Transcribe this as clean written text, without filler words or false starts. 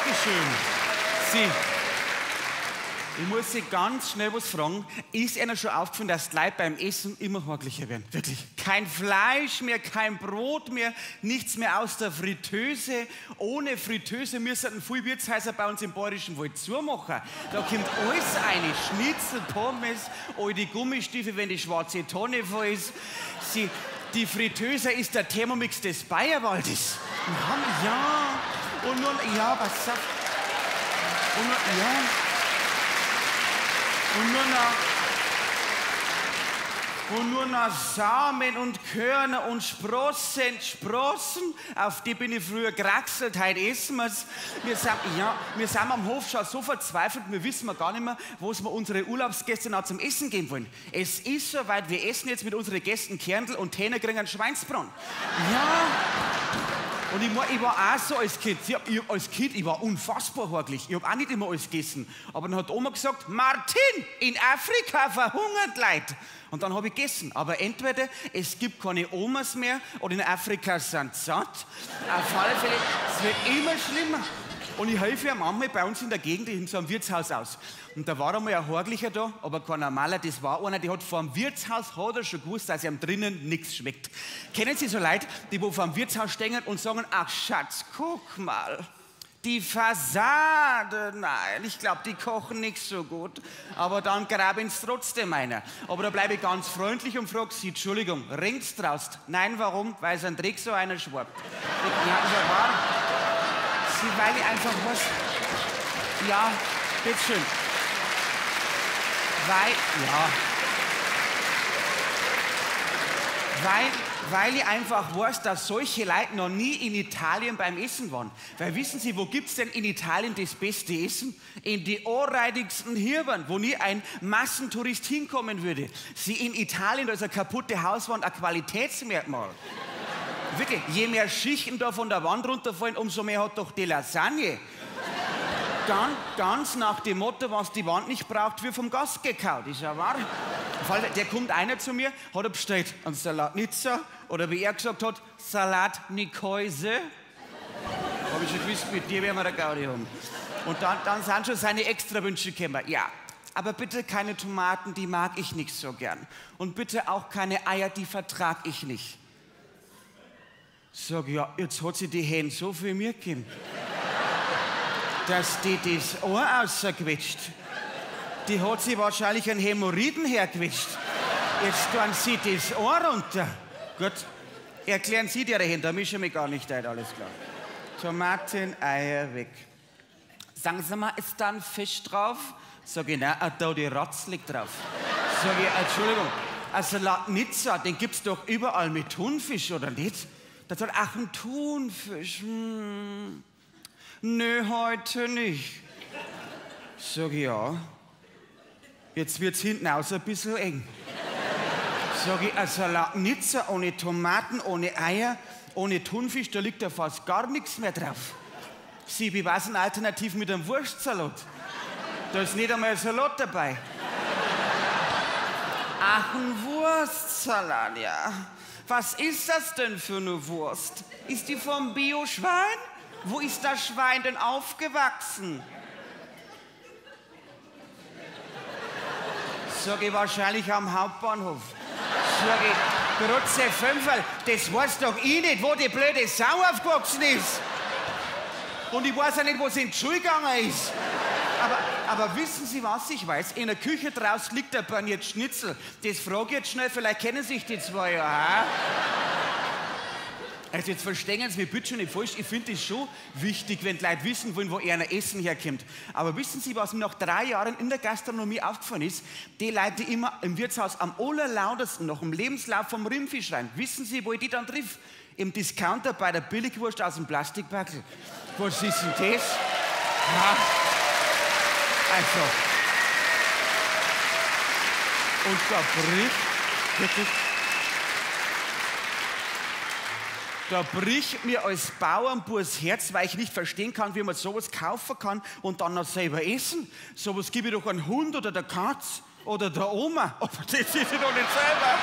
Dankeschön. Sie, ich muss Sie ganz schnell was fragen. Ist Ihnen schon aufgefallen, dass die Leute beim Essen immer horglicher werden? Wirklich. Kein Fleisch mehr, kein Brot mehr, nichts mehr aus der Fritteuse. Ohne Fritteuse müssen viele Wirtshäuser bei uns im Bayerischen Wald zumachen. Da kommt alles rein. Schnitzel, Pommes, all die Gummistiefel, wenn die schwarze Tonne voll ist. Sie, die Fritteuse ist der Thermomix des Bayerwaldes. Ja, und nun, ja, was sagt? Und nun, ja. Und nur noch Samen und Körner und Sprossen, Sprossen, auf die bin ich früher geraxelt, heute essen wir's. Wir sind, ja, wir sind am Hof schon so verzweifelt, wir wissen gar nicht mehr, wo wir unsere Urlaubsgäste noch zum Essen gehen wollen. Es ist soweit, wir essen jetzt mit unseren Gästen Kerndl und Täner kriegen einen Schweinsbraten. Ja. Und ich war auch so als Kind. Ich war unfassbar horglich. Ich hab auch nicht immer alles gegessen. Aber dann hat Oma gesagt, Martin, in Afrika verhungert Leute. Und dann hab ich gegessen. Aber entweder es gibt keine Omas mehr oder in Afrika sind sie satt. Auf alle Fälle, es wird immer schlimmer. Und ich helfe ja manchmal bei uns in der Gegend in so einem Wirtshaus aus. Und da war einmal ein Horglicher da, aber kein normaler, das war einer, der hat vor dem Wirtshaus, hat er schon gewusst, dass ihm drinnen nichts schmeckt. Kennen Sie so Leute, die wo vor dem Wirtshaus stehen und sagen, ach Schatz, guck mal, die Fassade, nein, ich glaub, die kochen nicht so gut. Aber dann graben sie trotzdem einer. Aber da bleibe ich ganz freundlich und frag sie, Entschuldigung, ringt's draußen? Nein, warum? Weil es ein Dreck so einer schwappt. Ja, ist ja wahr. Sie, weil ich einfach was. Ja, bitteschön. Weil, ja. Weil ich einfach weiß, dass solche Leute noch nie in Italien beim Essen waren. Weil wissen Sie, wo gibt's denn in Italien das beste Essen? In die anreidigsten Hirbern, wo nie ein Massentourist hinkommen würde. Sie, in Italien, da ist eine kaputte Hauswand ein Qualitätsmerkmal. Wirklich, je mehr Schichten da von der Wand runterfallen, umso mehr hat doch die Lasagne. Ganz nach dem Motto, was die Wand nicht braucht, wird vom Gast gekaut. Ist ja wahr. Der kommt einer zu mir, hat er bestellt einen Salat Nizza oder wie er gesagt hat, Salat Nikäuse. Hab ich schon gewusst, mit dir werden wir eine Gaudi haben. Und dann sind schon seine Extrawünsche gekommen. Ja, aber bitte keine Tomaten, die mag ich nicht so gern. Und bitte auch keine Eier, die vertrag ich nicht. Sag, ja, jetzt hat sie die Hände so viel mir gegeben, dass die das Ohr rausgequetscht. Die hat sie wahrscheinlich einen Hämorrhoiden hergequetscht. Jetzt tun sie das Ohr runter. Gut, erklären Sie dir Hände, da mische ich mich gar nicht ein, alles klar. Tomaten, Eier, weg. Sagen Sie mal, ist da ein Fisch drauf? Sag ich, nein, da die Ratz liegt drauf. Sag ich, Entschuldigung, ein Salat Nizza, den gibt's doch überall mit Thunfisch, oder nicht? Da sagt, ach, ein Thunfisch. Hm. Nö, heute nicht. Sag ich, ja. Jetzt wird's hinten aus ein bisschen eng. Sag ich, ein Salat Nizza ohne Tomaten, ohne Eier, ohne Thunfisch, da liegt ja fast gar nichts mehr drauf. Sie, wie war's denn alternativ mit einem Wurstsalat? Da ist nicht einmal ein Salat dabei. Ach, ein Wurstsalat, ja. Was ist das denn für eine Wurst? Ist die vom Bio-Schwein? Wo ist das Schwein denn aufgewachsen? Sag ich, wahrscheinlich am Hauptbahnhof. Sag ich, Grütze Fünferl, das weiß doch ich nicht, wo die blöde Sau aufgewachsen ist. Und ich weiß auch nicht, wo sie in die Schule gegangen ist. Aber wissen Sie, was ich weiß? In der Küche draußen liegt ein paniert Schnitzel. Das frage ich jetzt schnell, vielleicht kennen sich die zwei ja. Ha? Also jetzt verstehen Sie mich bitte schon nicht falsch, ich finde es schon wichtig, wenn die Leute wissen wollen, wo ihr Essen herkommt. Aber wissen Sie, was mir nach 3 Jahren in der Gastronomie aufgefallen ist? Die Leute, die immer im Wirtshaus am allerlautesten nach dem Lebenslauf vom Rimpfi schreien, wissen Sie, wo ich die dann triff? Im Discounter bei der Billigwurst aus dem Plastikbackel. Was ist denn das? Ja. Also. Und da bricht wirklich... Da bricht mir als Bauernbub das Herz, weil ich nicht verstehen kann, wie man sowas kaufen kann und dann noch selber essen. Sowas gebe ich doch einem Hund oder der Katz oder der Oma. Aber das ist ich doch nicht selber.